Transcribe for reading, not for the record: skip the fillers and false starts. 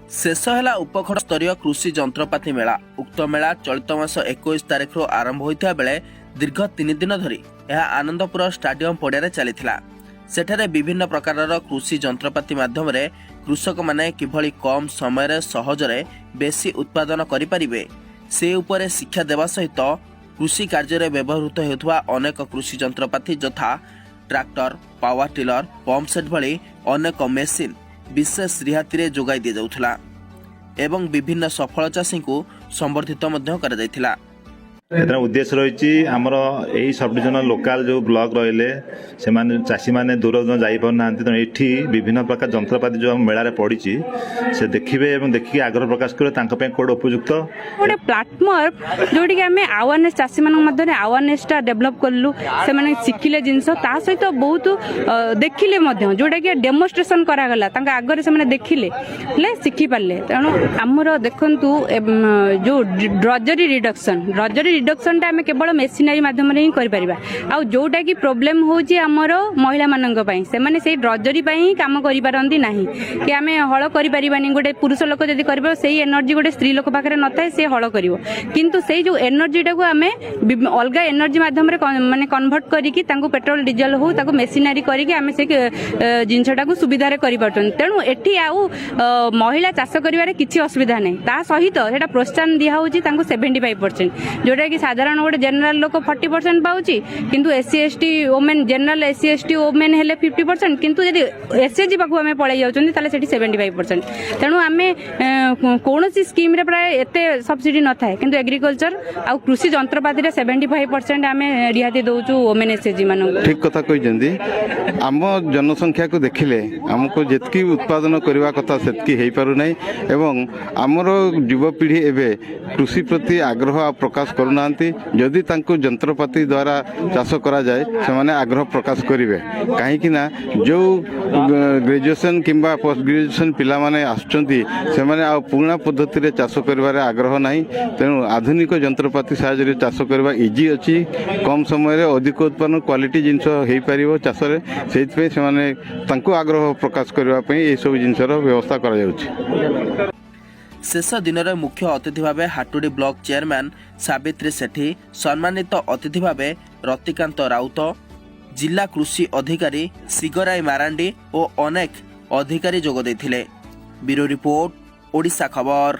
ଶେଷ ହେଲା ଉପଖଣ୍ଡ ସ୍ତରୀୟ କୃଷି ଯନ୍ତ୍ରପାତି ମେଳା। ଉକ୍ତ ମେଳା ଚଳିତ ମାସ 21 ତାରିଖରୁ ଆରମ୍ଭ ହୋଇଥିବା ବେଳେ ଦୀର୍ଘ 3 ଦିନ ଧରି ଏହା ଆନନ୍ଦପୁର ଷ୍ଟାଡିୟମ ପଡ଼ିଆରେ ଚାଲିଥିଲା। ସେଠାରେ ବିଭିନ୍ନ ପ୍ରକାରର କୃଷି ଯନ୍ତ୍ରପାତି ମାଧ୍ୟମରେ କୃଷକମାନେ କିଭଳି କମ୍ ସମୟରେ ସହଜରେ ବେଶୀ ଉତ୍ପାଦନ କରିପାରିବେ, ସେ ଉପରେ ଶିକ୍ଷା ଦେବା ସହିତ କୃଷି କାର୍ଯ୍ୟରେ ବ୍ୟବହୃତ ହେଉଥିବା ଅନେକ କୃଷି ଯନ୍ତ୍ରପାତି ଯଥା tractor, power tiller, pump set ଭଳି ଅନେକ ମେସିନ୍ ବିଶେଷ ରିହାତିରେ ଯୋଗାଇ ଦିଆଯାଉଥିଲା ଏବଂ ବିଭିନ୍ନ ସଫଳ ଚାଷୀଙ୍କୁ ସମ୍ବର୍ଦ୍ଧିତ ମଧ୍ୟ କରାଯାଇଥିଲା। ଏଥିର ଉଦ୍ଦେଶ୍ୟ ରହିଛି, ଆମର ଏଇ ସବ୍ ଡିଭିଜନାଲ ଲୋକାଲ ଯେଉଁ ବ୍ଲକ ରହିଲେ, ସେମାନେ ଚାଷୀମାନେ ଦୂର ଦୂର ଯାଇପାରୁନାହାନ୍ତି। ତେଣୁ ଏଠି ବିଭିନ୍ନ ପ୍ରକାର ଯନ୍ତ୍ରପାତି ଯେଉଁ ଆମ ମେଳାରେ ପଡ଼ିଛି, ସେ ଦେଖିବେ ଏବଂ ଦେଖିକି ଆଗ୍ରହ ପ୍ରକାଶ କରିବେ ତାଙ୍କ ପାଇଁ କୋଉଟା ଉପଯୁକ୍ତ। ଗୋଟେ ପ୍ଲାଟଫର୍ମ ଯୋଉଠିକି ଆମେ ଆୱାରନେସ୍, ଚାଷୀମାନଙ୍କ ମଧ୍ୟରେ ଆୱାରନେସ୍ଟା ଡେଭଲପ୍ କଲୁ। ସେମାନେ ଶିଖିଲେ ଜିନିଷ, ତା ସହିତ ବହୁତ ଦେଖିଲେ ମଧ୍ୟ, ଯୋଉଟାକି ଡେମୋଷ୍ଟ୍ରେସନ କରାଗଲା ତାଙ୍କ ଆଗରେ। ସେମାନେ ଦେଖିଲେ ହେଲେ ଶିଖିପାରିଲେ। ତେଣୁ ଆମର ଦେଖନ୍ତୁ, ଯୋଉ ଡ୍ରଜରୀ ରିଡକ୍ସନ, ଡ୍ରଜରୀ ରିଡକ୍ସନଟା ଆମେ କେବଳ ମେସିନାରୀ ମାଧ୍ୟମରେ ହିଁ କରିପାରିବା। ଆଉ ଯୋଉଟାକି ପ୍ରୋବ୍ଲେମ ହେଉଛି ଆମର ମହିଳାମାନଙ୍କ ପାଇଁ, ସେମାନେ ସେଇ ଡ୍ରଜରୀ ପାଇଁ ହିଁ କାମ କରିପାରନ୍ତି ନାହିଁ କି ଆମେ ହଳ କରିପାରିବାନି। ଗୋଟେ ପୁରୁଷ ଲୋକ ଯଦି କରିବ, ସେଇ ଏନର୍ଜି ଗୋଟେ ସ୍ତ୍ରୀ ଲୋକ ପାଖରେ ନଥାଏ, ସେ ହଳ କରିବ। କିନ୍ତୁ ସେଇ ଯୋଉ ଏନର୍ଜିଟାକୁ ଆମେ ଅଲଗା ଏନର୍ଜି ମାଧ୍ୟମରେ ମାନେ କନଭର୍ଟ କରିକି ତାଙ୍କୁ ପେଟ୍ରୋଲ ଡିଜେଲ ହଉ, ତାକୁ ମେସିନାରୀ କରିକି ଆମେ ସେ ଜିନିଷଟାକୁ ସୁବିଧାରେ କରିପାରୁଛନ୍ତି। ତେଣୁ ଏଠି ଆଉ ମହିଳା ଚାଷ କରିବାରେ କିଛି ଅସୁବିଧା ନାହିଁ। ତା ସହିତ ସେଇଟା ପ୍ରୋତ୍ସାହନ ଦିଆହେଉଛି ତାଙ୍କୁ 75%, ଯୋଉଟାକି ସାଧାରଣ ଗୋଟେ ଜେନେରାଲ ଲୋକ 40% ପାଉଛି। କିନ୍ତୁ SC, ST women, general, SC, ST women ହେଲେ 50%। କିନ୍ତୁ ଯଦି ଏସ୍ଏଚଜି ପାଖକୁ ଆମେ ପଳେଇ ଯାଉଛନ୍ତି, ତାହେଲେ ସେଠି 75%। ତେଣୁ ଆମେ କୌଣସି ସ୍କିମ୍ରେ ପ୍ରାୟ ଏତେ ସବସିଡି ନଥାଏ, କିନ୍ତୁ ଏଗ୍ରିକଲଚର ଆଉ କୃଷି ଯନ୍ତ୍ରପାତିରେ 75% ଆମେ ରିହାତି ଦଉଛୁ ଓମେନ୍ ଏସ୍ଏଚଜି ମାନଙ୍କୁ। ଠିକ କଥା କହିଛନ୍ତି। ଆମ ଜନସଂଖ୍ୟାକୁ ଦେଖିଲେ ଆମକୁ ଯେତିକି ଉତ୍ପାଦନ କରିବା କଥା, ସେତିକି ହେଇପାରୁନାହିଁ ଏବଂ ଆମର ଯୁବପିଢ଼ି ଏବେ କୃଷି ପ୍ରତି ଆଗ୍ରହ ଆଉ ପ୍ରକାଶ କରୁନାହାନ୍ତି। ଯଦି ତାଙ୍କୁ ଯନ୍ତ୍ରପାତି ଦ୍ୱାରା ଚାଷ କରାଯାଏ, ସେମାନେ ଆଗ୍ରହ ପ୍ରକାଶ କରିବେ। କାହିଁକି ନା ଯେଉଁ ଗ୍ରାଜୁଏସନ୍ କିମ୍ବା ପୋଷ୍ଟ ଗ୍ରାଜୁଏସନ୍ ପିଲାମାନେ ଆସୁଛନ୍ତି, ସେମାନେ ଆଉ ପୁରୁଣା ପଦ୍ଧତିରେ ଚାଷ କରିବାରେ ଆଗ୍ରହ ନାହିଁ। ତେଣୁ ଆଧୁନିକ ଯନ୍ତ୍ରପାତି ସାହାଯ୍ୟରେ ଚାଷ କରିବା ଇଜି ଅଛି। କମ୍ ସମୟରେ ଅଧିକ ଉତ୍ପାଦନ, କ୍ୱାଲିଟି ଜିନିଷ ହେଇପାରିବ ଚାଷରେ। ସେଇଥିପାଇଁ ସେମାନେ ତାଙ୍କୁ ଆଗ୍ରହ ପ୍ରକାଶ କରିବା ପାଇଁ ଏସବୁ ଜିନିଷର ବ୍ୟବସ୍ଥା କରାଯାଉଛି। ଶେଷ ଦିନରେ ମୁଖ୍ୟ ଅତିଥି ଭାବେ ହାଟୁଡି ବ୍ଲକ ଚେୟାରମ୍ୟାନ ସାବିତ୍ରୀ ସେଠୀ, ସମ୍ମାନିତ ଅତିଥି ଭାବେ ରତିକାନ୍ତ ରାଉତ, ଜିଲ୍ଲା କୃଷି ଅଧିକାରୀ ସିଗରାଇ ମାରାଣ୍ଡି ଓ ଅନେକ ଅଧିକାରୀ ଯୋଗ ଦେଇଥିଲେ। ବ୍ୟୁରୋ ରିପୋର୍ଟ, ଓଡ଼ିଶା ଖବର।